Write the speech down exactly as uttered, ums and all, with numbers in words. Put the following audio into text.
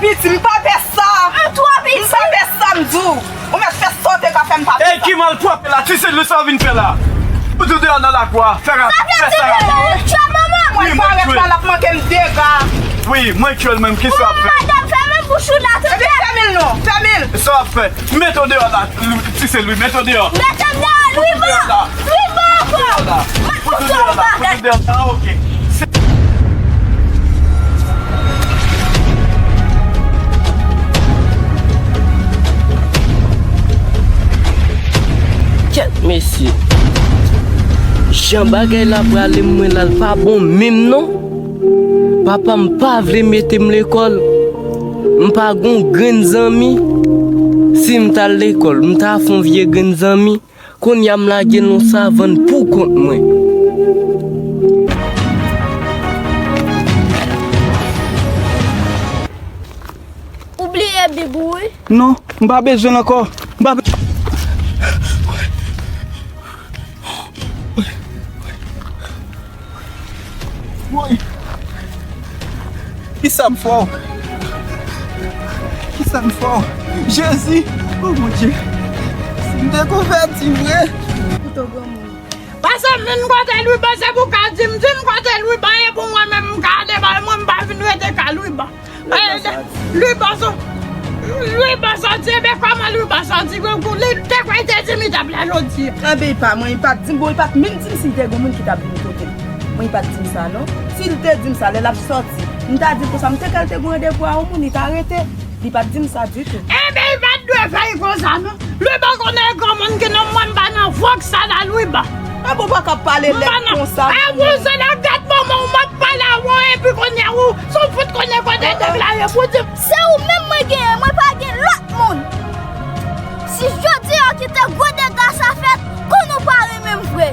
Piti, m pa fè sa. M twò piti. M pa fè sa, m di w. Ou mèt fè sa w te ka fè, m pa fè sa. Ey, ki malpwòpte la? Ti Sèl, sa w vin fè la? Ou tou deyò nan lakou a. Fè rapid, fè sa rapid. Mwen parèt la, l ap manke m dega. Wi, mwen tchwe l menm, ki sa w ap fè? Madanm, fèmen bouch ou la, tande. Ebyen, fèmen l non, fèmen l. Sa w ap fè? Mete w deyò la, Ti Sèl, wi, mete w deyò. Mete m deyò, Louiba. Louiba ankò. Mwen fout ou yon bagay. Ah, ok. Kèt mesye. Jan bagay la prale m wè la l pa bon menm non. Papa m pa vle mete m lekòl. M pa gon grenn zanmi. Si m t al lekòl, m ta fè yon vye grenn zanmi. Kounye a m lage l nan savann pou kont mwen. Ou bliye Bib ou wi. Non, m pa bezwen l ankò. M pa be- Woy! Kisa m fè w? Kisa m fè w? Jezi! O Bondye! Si m te konvèti vre! Kouto granmoun. Pase m vin kote Louiba, se pou ka di m, di m kote Louiba ye pou mwen menm m ka ale ba mwen, m pa vin rete ka Louiba. Louiba sòti, Louiba sòti, ebyen kòman Louiba sòti? Li te kwè li te di m li t ap la jodi a. Anben li pa, mwen li pa t di m, bon li pa t menm di m si te gon moun ki t ap vin kote l. Mwen li pa t di m sa non. Si l te di m sa lè l ap sòti, m ta di l konsa, m te kwè l te gon randevou a yon moun, li ta rete. Li pa t di m sa ditou. Enben li pa t dwe fè l konsa non. Louiba konnen granmoun ki non mwen m pa nan fòk sa la Louiba. Enben w pa ka pale lèd konsa. Enben w se la gad manman w m ap pale a w epi kounye a ou sou fout konnen kote nèg la ye pou di m. Se ou menm mwen genyen, mwen pa gen lòt moun. Si jodi a w kite gwo dega sa fèt, konnen w pa renmen m vre.